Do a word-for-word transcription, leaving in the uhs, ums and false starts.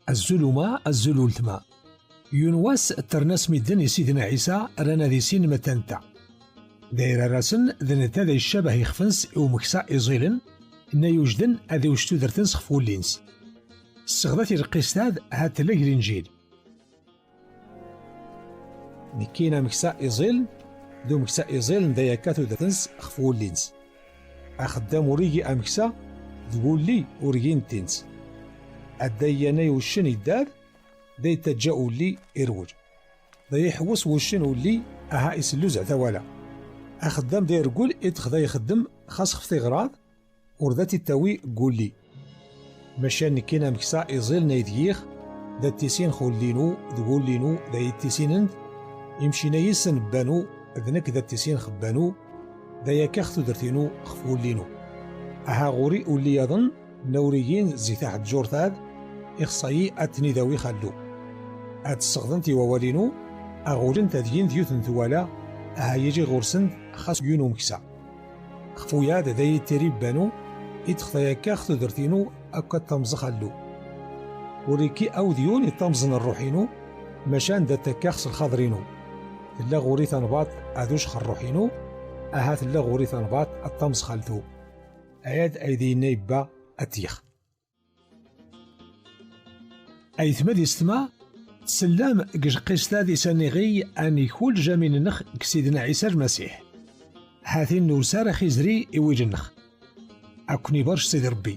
Azul uma, azul ultma. Yiwen wass, terna-s midden i Sidna Ɛisa, rran ad issin ma d netta. D ayrar-asen, d netta d ay icabah ixef-nnes i umeksa iẓilen, nna yujden ad iwec tudert-nnes xef wulli-nnes. Sseɣdat i lqist-ad, ha tella g Linǧil. Nekkin ameksa iẓilen, d umeksa iẓilen d ay akka tudert-nnes xef wulli-nnes. Axeddam ur igi ameksa, d wulli ur gin ttins. Adday yanay uccen iddad, d ay ttaǧǧa ulli irwel. D ay iḥewwes wuccen ulli, aha iselluzeɛ tawala. Axeddam d ay regul i texda ixeddem xas xef tiɣraḍ, ur d ad t-ittawi gulli. Maca nekkin ameksa iẓilen ay d-yiɣ, d at tisin xulli-nu d wulli-nu d ay tisinen-d, imcina yis-sen bbanu, d nekk d at tisin xebbanu, d ay akka x tudert-inu xef wulli-nu. Aha ɣur-i ulli yaḍen, nna ur igin zi taḥeǧǧurt-ad, ixṣayi ad ten-idawi xallu. Ad sseɣdent i wawal-inu, aɣulent ad gin d yiwet n twala, aha yili ɣur-sent xas yiwen umeksa. Xef uyad d ay ittiri bbanu, i texta yakka x tudert-inu akk ad tamẓex allu. Ur ikki awd yiwen ittamẓen rruḥ-inu, maca anda ttakkax s lxaḍer-inu. Tella ɣur-i tanbaṭ ad ucx rruḥ-inu, aha tella ɣur-i tanbaṭ ad tamẓex altu. Ayad ay d yenna yebba ad t-yex. Aytma d istma, tsellam g lqist-a di saniɣi a nikul jamin-nnex g Sidna Ɛisa Lmasiḥ. Hatin newsar axizri i wul-nnex. Ad ken-ibarec Sidi Rebbi.